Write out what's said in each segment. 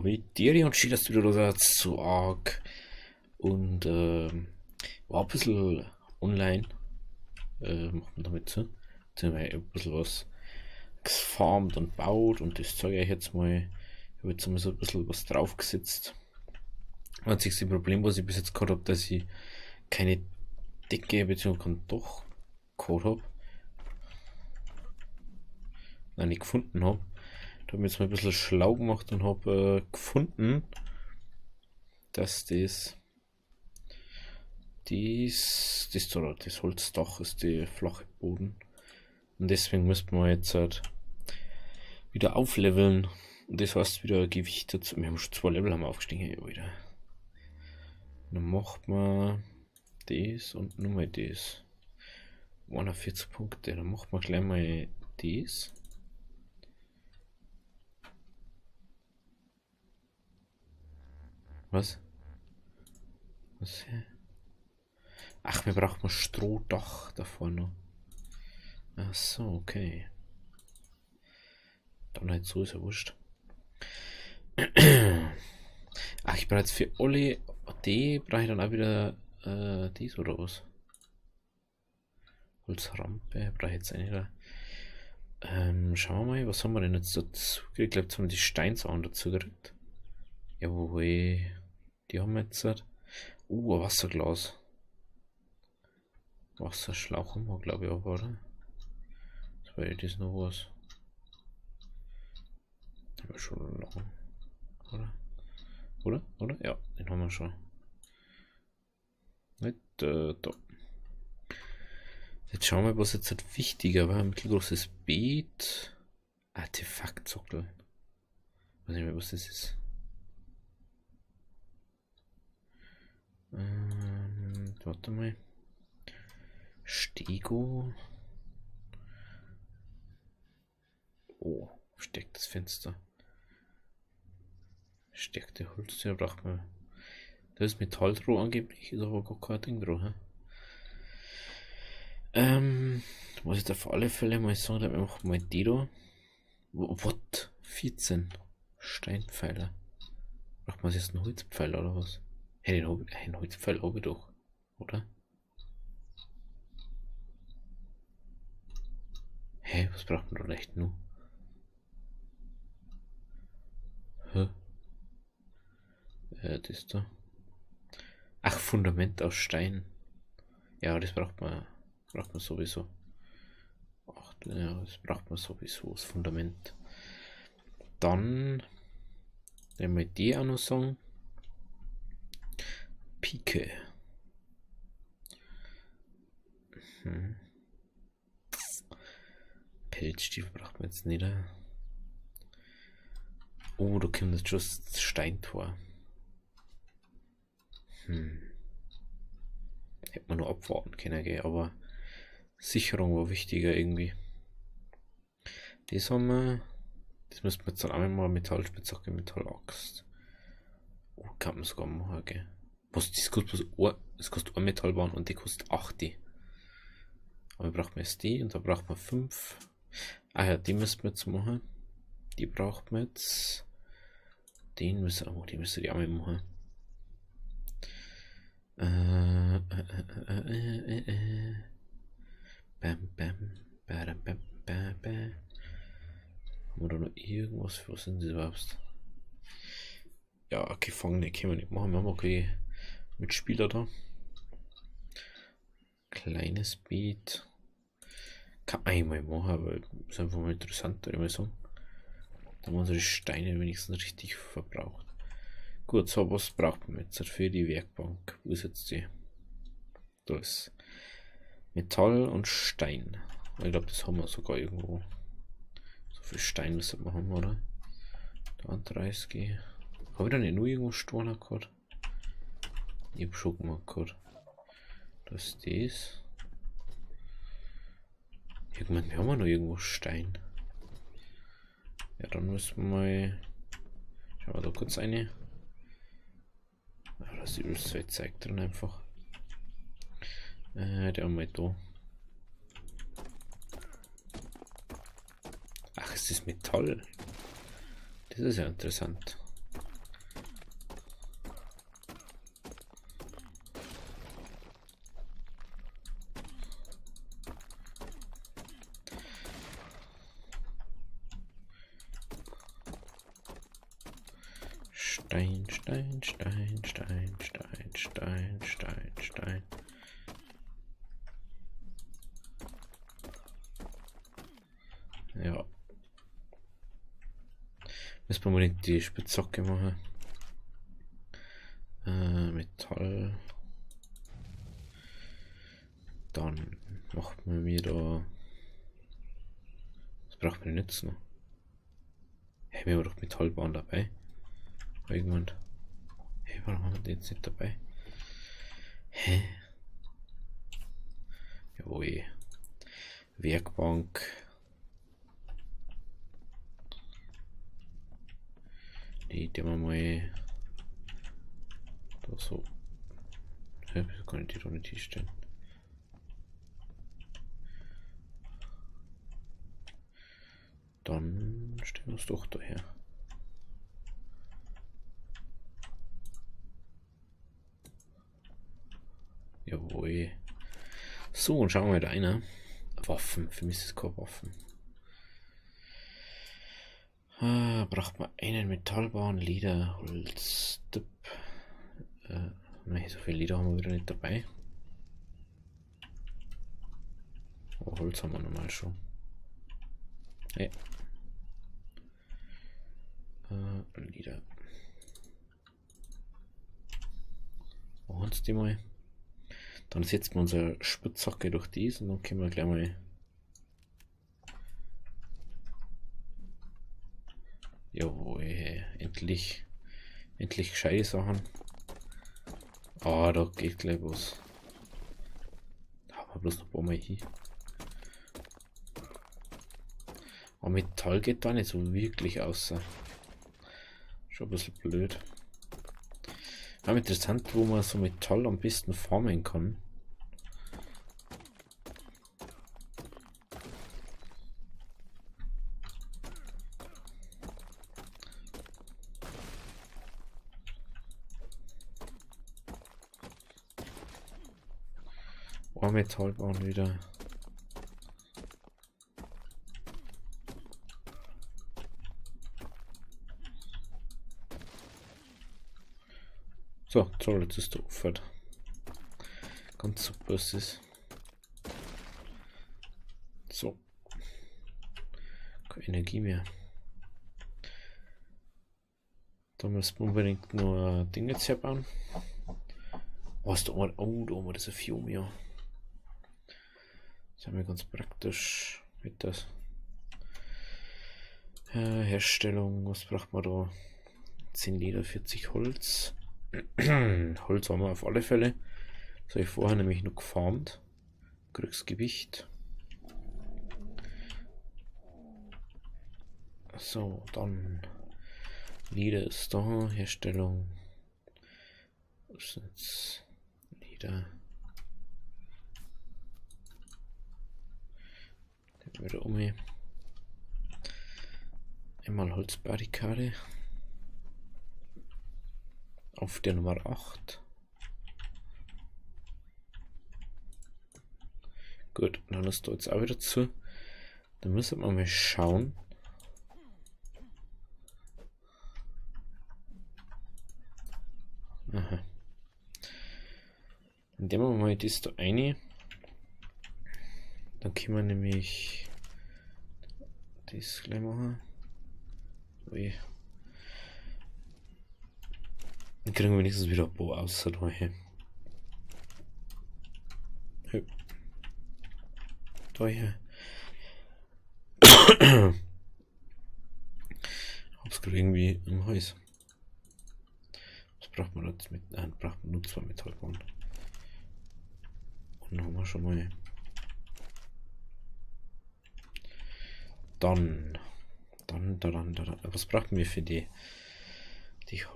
Habidere und schön, dass du wieder da seid zu Ark. Und war ein bisschen online. Macht man damit zu. Jetzt haben wir ein bisschen was gefarmt und baut und das zeige ich euch jetzt mal. Ich habe jetzt mal so ein bisschen was draufgesetzt. Einziges Problem, was ich bis jetzt gehabt habe, dass ich keine Decke bzw. kein Dach gehabt hab. Nein, nicht gefunden hab. Da hab ich mir jetzt mal ein bisschen schlau gemacht und hab gefunden, dass das Holzdach ist, der flache Boden. Und deswegen müssten wir jetzt halt wieder aufleveln. Und das heißt wieder Gewicht dazu. Wir haben schon 2 Level haben wir aufgestiegen, ey, Alter. Dann macht man das und nochmal das. 41 Punkte. Dann macht man gleich mal das. Was? Was? Ach, wir brauchen Strohdach davor noch. Ach so, okay. Dann halt so, ist ja wurscht. Ach, ich brauche jetzt für alle die, brauche ich dann auch wieder dies oder was? Holzrampe brauche ich jetzt eine da. Schauen wir mal, was haben wir denn jetzt dazu gekriegt? Ich glaub, jetzt haben wir die Steinsachen dazu gekriegt. Jawohl, die haben wir jetzt. Oh, ein Wasserglas. Wasserschlauch haben wir, glaub ich, aber, oder? Das war ja das noch was. Haben wir schon lange. Oder? Oder? Oder? Ja, den haben wir schon. Nicht da. Jetzt schauen wir, was jetzt halt wichtiger war. Ein mittelgroßes Beet. Artefaktsockel. Weiß nicht mehr, was das ist. Warte mal. Stego. Oh, verstecktes Fenster. Versteckte Holztür braucht man. Da ist Metall drauf angeblich, ist aber gar kein Ding drauf. Hä? Was ich da auf alle Fälle mal sagen, wir machen mal die da. What? 14 Steinpfeiler. Braucht man jetzt einen Holzpfeiler oder was? Hey, den Holzpfeil hab ich doch, oder? Hä, was braucht man da echt nur? Hä? Das da. Ach, Fundament aus Stein. Ja, das braucht man. Braucht man sowieso. Ach, ja, das braucht man sowieso, das Fundament. Dann nehmen wir die auch noch sagen. Pike. Pelzstiefel braucht man jetzt nicht. Oh, da kommt jetzt schon das Steintor. Hätte man nur abwarten können, gell? Aber Sicherung war wichtiger irgendwie. Das haben wir. Das müssten wir jetzt dann auch mal Metallspitzhacke, Metallaxt. Oh, kann man sogar machen, gell? Was, das kostet bloß ein, das kostet ein Metallbahn und die kostet 8. Aber wir brauchen jetzt die und da braucht man 5. Ah ja, die müssen wir jetzt machen. Die braucht man jetzt. Den müssen, oh, die müssen die auch mal machen. Bam, bam, badam, bam, bam, bam. Haben wir da noch irgendwas? Was sind das überhaupt? Ja, Gefangene können wir nicht machen. Wir haben okay Mitspieler da. Kleines Beet. Kann man eigentlich mal machen, aber ist einfach mal interessant, würde ich mal sagen. Da haben wir unsere Steine wenigstens richtig verbraucht. Gut, so, was braucht man jetzt für die Werkbank? Wo ist jetzt die? Da ist Metall und Stein. Ich glaub, das haben wir sogar irgendwo. So viel Stein müssen wir haben, oder? 33. Hab ich da nicht nur irgendwo Steine gehabt? Ich hab schon gemacht gehabt. Das ist das. Ich mein, wir haben ja noch irgendwo Stein. Ja, dann müssen wir mal. Schauen wir da kurz eine. Ja, da ist übelst viel Zeug drin einfach. Der mal da. Ach, ist das Metall? Das ist ja interessant. Stein, Stein, Stein, Stein, Stein, Stein, Stein, Stein. Ja. Müssen wir unbedingt die Spitzhacke machen. Metall. Dann macht man mir da. Was braucht man denn jetzt noch? Hey, wir haben doch Metallbahn dabei. Irgendwann. Hey, warum haben wir den jetzt nicht dabei? Hä? Jawohl. Werkbank. Die tun wir mal da so. Hä, wieso kann ich die da nicht hinstellen? Dann stellen wir es doch daher. Jawohl. So, und schauen wir mal da rein. Waffen. Für mich ist es keine Waffen. Ah, braucht man einen Metallbahn, Leder, Holz, Tipp. Nein, so viel Leder haben wir wieder nicht dabei. Oh, Holz haben wir normal schon. Ja. Leder. Machen wir uns die mal. Dann setzen wir unsere Spitzhacke durch dies und dann können wir gleich mal. Jawohl, endlich. Endlich gescheite Sachen. Ah, da geht gleich was. Da haben wir bloß noch ein paar Mal hin. Aber Metall geht da nicht so wirklich außer. Schon ein bisschen blöd. Aber interessant, wo man so Metall am besten farmen kann. Oh, Metallbahn wieder. So, toll, jetzt ist der aufgehört. Ganz super ist es. So. Keine Energie mehr. Da müssen wir unbedingt nur Dinge jetzt herbauen. Oh, ist da oben, oh, da oben, das ist ein Fium, ja. Das haben wir ganz praktisch mit das. Herstellung, was braucht man da? 10 Leder, 40 Holz. Holz haben wir auf alle Fälle. Das habe ich vorher nämlich noch gefarmt. Kriegsgewicht. So, dann Leder ist da. Herstellung. Was ist jetzt? Leder. Den wieder um. Einmal Holzbarrikade. Auf der Nummer 8. Gut, dann ist da jetzt auch wieder zu. Dann müssen wir mal schauen. Aha. Dann nehmen wir mal das da rein. Dann können wir nämlich das gleich machen. Ui. Dann kriegen wir wenigstens wieder ein paar außer da hier. Da hier. Hab's gerade irgendwie im Hals. Was braucht man jetzt mit? Nein, braucht man nur 2 Metallbahnen. Und dann haben wir schon mal. Dann. Dann, dann, dann, dann. Was brauchen wir für die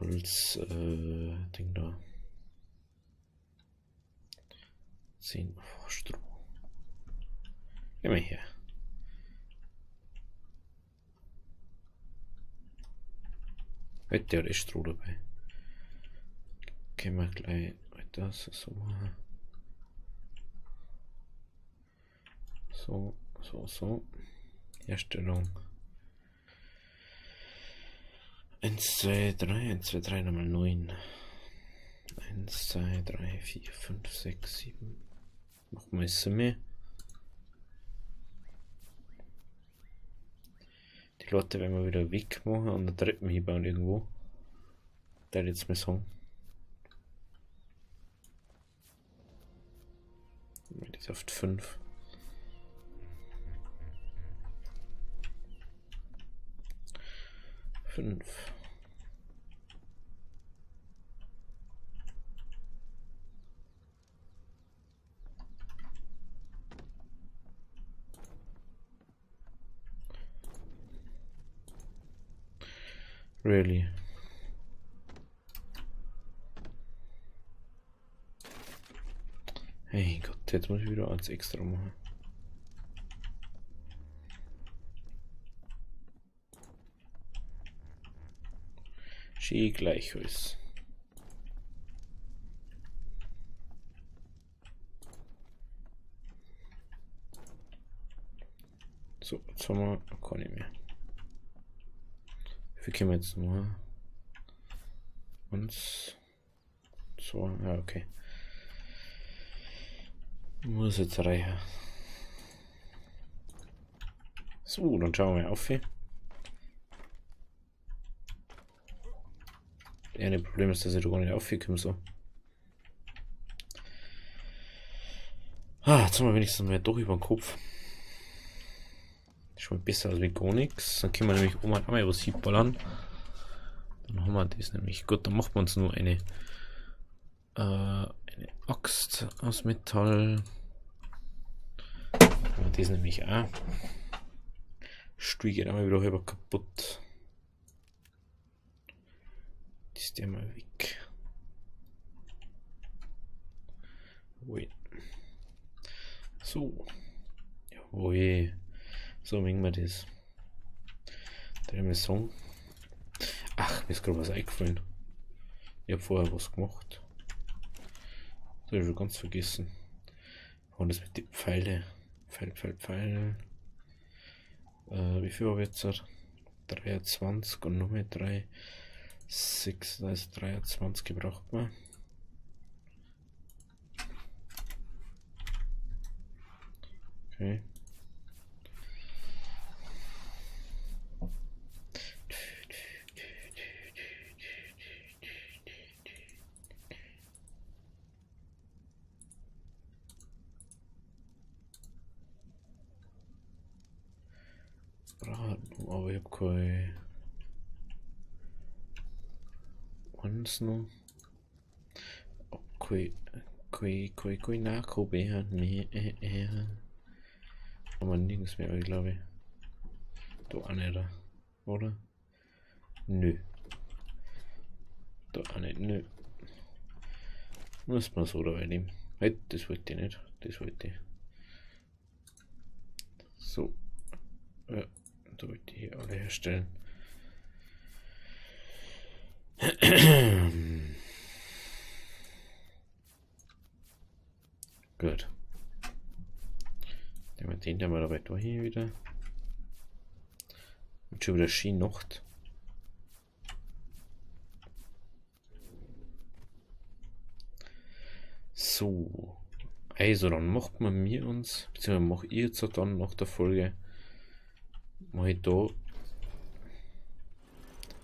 Holz, Ding da? 10, oh, Stroh. Geh mal her. Heute hat eh Stroh dabei. Können wir gleich das so machen. So, so, so. Herstellung. 1, 2, 3, 1, 2, 3, nochmal 9. 1, 2, 3, 4, 5, 6, 7. Nochmal 7. Die Leute werden wir wieder wegmachen und eine Treppe hinbauen irgendwo. Da jetzt mal sagen. Das ist auf 5. 5. Really? Hey Gott, jetzt muss ich wieder eins extra machen. Schön gleich alles. So, jetzt haben wir keine mehr. Wie viel können wir jetzt noch? 1, 2, ja, okay. Muss jetzt reichen. So, dann schauen wir auf. Das eine Problem ist, dass ich da gar nicht aufkomme so. Ah, jetzt haben wir wenigstens mal doch über den Kopf. Schon besser als mit gar nichts. Dann können wir nämlich oben einmal was hinballern. Dann haben wir das nämlich. Gut, dann machen wir uns nur eine Axt aus Metall. Und das nämlich auch. Stuhl geht einmal wieder halber kaputt. Das ist der mal weg. Ui. So. Jawohl. So mengen wir das. Da haben wir Song. Ach, mir ist gerade was eingefallen. Ich habe vorher was gemacht. Das habe ich schon ganz vergessen. Und das mit den Pfeile. Pfeil, Pfeil, Pfeil. Wie viel habe ich jetzt? 23 und nochmal 3. 6, also 23 braucht man. Okay. Aber ich habe keine eins noch. Keine Narkobären mehr. Aber nirgends mehr, glaube ich. Da auch nicht, oder? Nö. Da auch nicht, nö. Muss man so dabei nehmen. Halt, das wollte ich nicht. Das wollte ich. So. Ja, da wollte ich hier alle herstellen. Gut. Den haben wir dabei da hier wieder. Und schon wieder Ski-Nacht. So. Also, dann macht man mir uns, beziehungsweise mach ich jetzt dann nach der Folge, mach ich da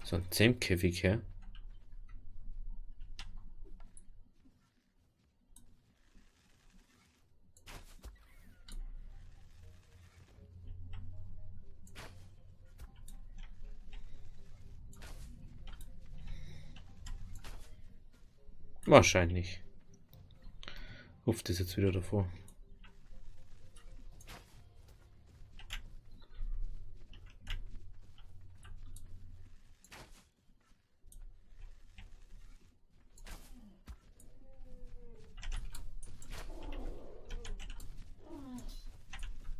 so einen Zähmkäfig her. Wahrscheinlich. Ruft es jetzt wieder davor.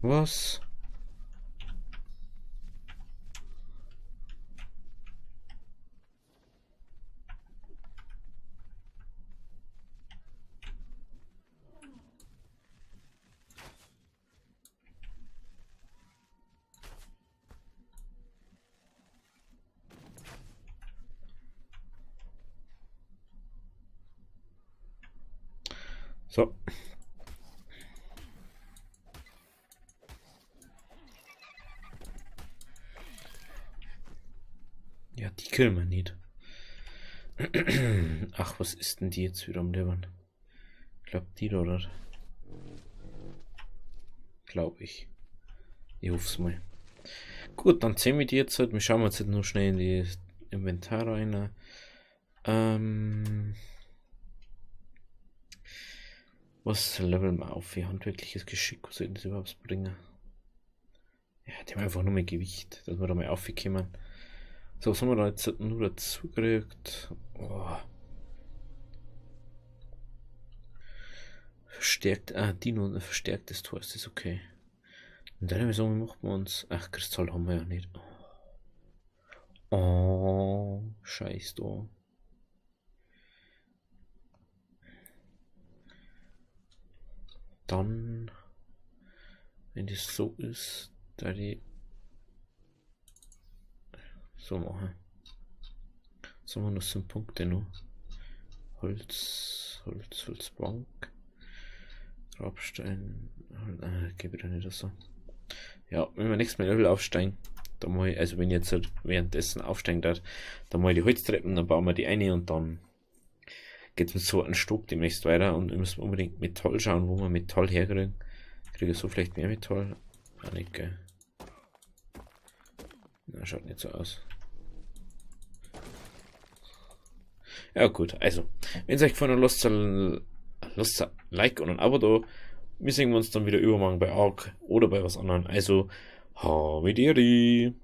Was? So. Ja, die können wir nicht. Ach, was ist denn die jetzt wieder am Leben? Ich glaube, die da, oder? Glaube ich. Ich hoffe es mal. Gut, dann sehen wir die jetzt halt. Wir schauen jetzt nur schnell in die Inventar rein. Was leveln wir auf? Wie handwerkliches Geschick, was soll das überhaupt bringen? Ja, die haben einfach nur mehr Gewicht, dass wir da mal aufkommen. So, was haben wir da jetzt nur dazu gekriegt? Oh. Verstärkt, Dino, verstärktes Tor, ist das okay. Und dann sagen, machen wir uns. Ach, Kristall haben wir ja nicht. Oh, scheiß da. Dann, wenn das so ist, da die so machen. So haben wir noch 5 Punkte noch. Holz, Holz, Holzbank. Grabstein. Gebe ich da nicht so. Ja, wenn wir nächstes Mal Level aufsteigen, dann mach ich, also wenn ich jetzt halt währenddessen aufsteigen darf, dann mach ich die Holztreppen, dann bauen wir die eine und dann geht's mit so einem Stock demnächst weiter und wir müssen unbedingt Metall schauen, wo wir Metall herkriegen. Kriege ich so vielleicht mehr Metall? Ah, nicht, gell. Na, schaut nicht so aus. Ja gut, also, wenn es euch gefallen hat, lasst ein Like und ein Abo da. Wir sehen uns dann wieder übermorgen bei Ark oder bei was anderem. Also, habe die Ehre.